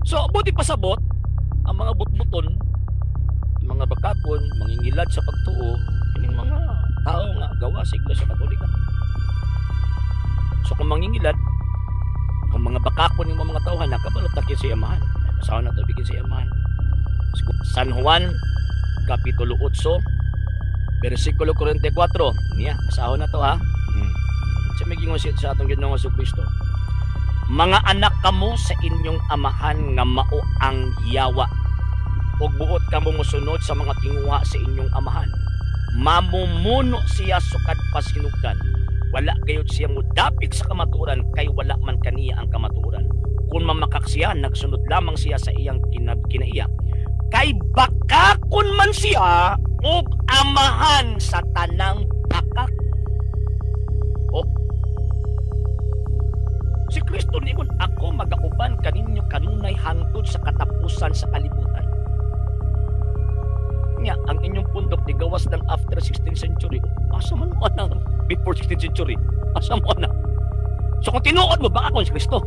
So, buti pasabot, ang mga butbuton, ang mga bakakon, mangingilad sa pagtuo, kining mga tao nga gawa sa Iglesia Katolika. So kung mangingilad, kung mga bakakon yung mga tauhan, nakabalo ta sa amahan. Ay, basahon na to bigin sa amahan. San Juan, Kapitulo 8, versikulo 44. Niya, basahon na to ha. Sa may gingon sa atong Ginoong Kristo. Mga anak kamo sa inyong amahan nga mao ang yawa. Ug buot kamo mosunod sa mga tinguha sa inyong amahan. Mamumuno siya sukad pa sinugdan. Wala gayud siya mudapik sa kamatuoran kay wala man kaniya ang kamatuoran. Kung mamakak siya, nagsunod lamang siya sa iyang kinaiya. Kay bakakon man siya ug amahan sa tanang bakak. Oh. Si Kristo niingon, "Ako magauban kaninyo kanunay hangtod sa katapusan sa kalibutan." Nya, ang inyong pundok di gawas ng after 16th century. Asa man mo na before 16th century? Asa mo na? So kung tinuod mo, baka kung si Kristo.